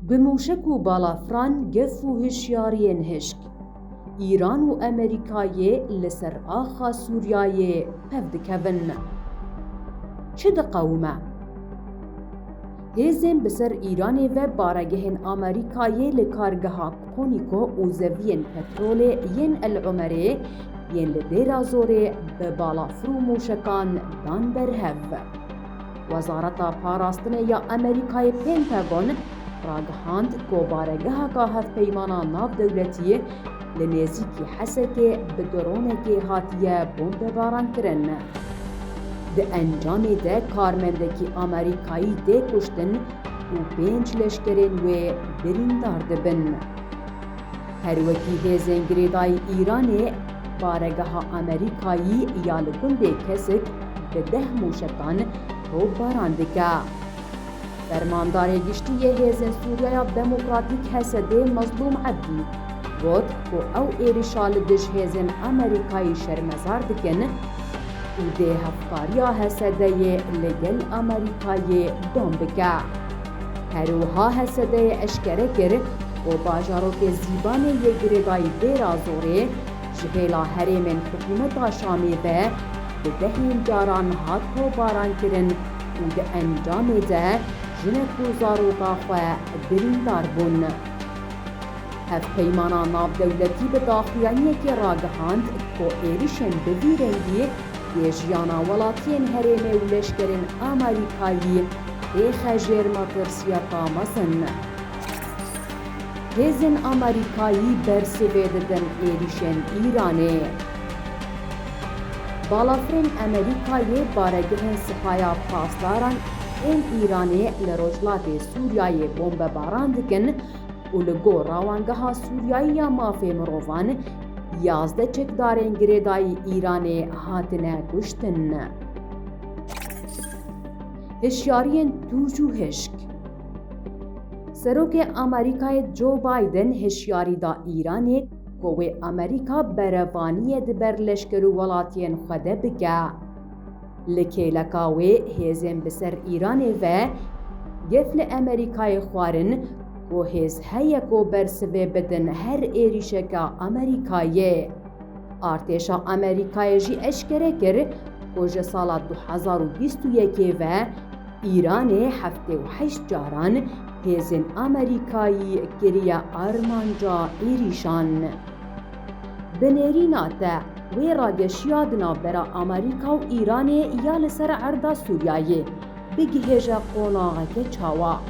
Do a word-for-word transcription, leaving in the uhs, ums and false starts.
Bi mûşek û balafran gef û hişyariyên hişk, Îran û Amerîkayê li ser axa Sûriyayê pev dikevin. Çi diqewime? Hêzên bi ser Îranê ve baregehên Amerîkayê li kargeha Quantico û zeviyên petrolê yên El Umerê yên li Dêra Zorê bi balafir û mûşekan dan ber hev. Wezareta Parastinê ya Amerîkayê Pentagon ragihand ku baregeheka Hevpeymana Navdewletî li nêzîkî Hesekê bi dronekê hatiye bombebarankirin. Di encamê de karmendekî Amerîkayî tê kuştin û pênc leşkerên wê birîndar dibin. Her wekî hêzên girêdayî Îranê baregeha Amerîkayî ya li gundê Kesik bi deh mûşekan topbaran dike. Fermandarê giştî yê Hêzên Sûriya Demokratîk H S D'ê Mezlûm Ebdî got ku ew êrişa li dij hêzên Amerîkayî şermezar dikin û dê hevkariya H S D'yê li gel Amerîkayê dom bike. Her wiha H S D'yê eşkere kir ku bajarokê Zîbanê yê girêdayî Dêra Zorê ji hêla herêmên hikûmeta Şamê ve bi dehên caran hat topbarankirin û di encamê de jinek û zaroka xwe birîndar bûn. Hevpeymana Navdewletî bi daxuyaniyekê ragihand ku êrişên bi vî rengî yê jiyana welatiyên herêmê û leşkerên Amerîkayî têxe jêr metirsiyeka mezin. Hêzên Amerîkayî bersivê didin êrişên Îranê. Balafirên Amerîkayê baregehên Sipaya Pasdaran ên Îranê li rojhilatê Sûriyeyê bombebaran dikin û li gor Rawangeha Sûriyeyî ya Mafê Mirovan, yazdeh çekdarên girêdayî Îranê hatine kuştin. Hişyariyên tûj û hişk. Serokê Amerîkayê Joe Biden hişyarî da Îranê ku wê Amerîka berevaniyê di ber leşker û welatiyên xwe de bike. Li kêleka wê hêzên bi ser Îranê ve gef li Amerîkayê xwarin ku hêz heye ku bersivê bidin her êrîşeke Amerîkayê. Artêşa Amerîkayê jî eşkere kir ku ji sala du hezar û bîst û yekê ve Îranê heftê û heşt caran hêzên Amerîkayî kiriye armanca êrîşan. Bi nêrîna te, wê rageşiya di navbera Amerîka û Îranê ya li ser erda Sûriyeyê bigihêje qonaxeke çawa?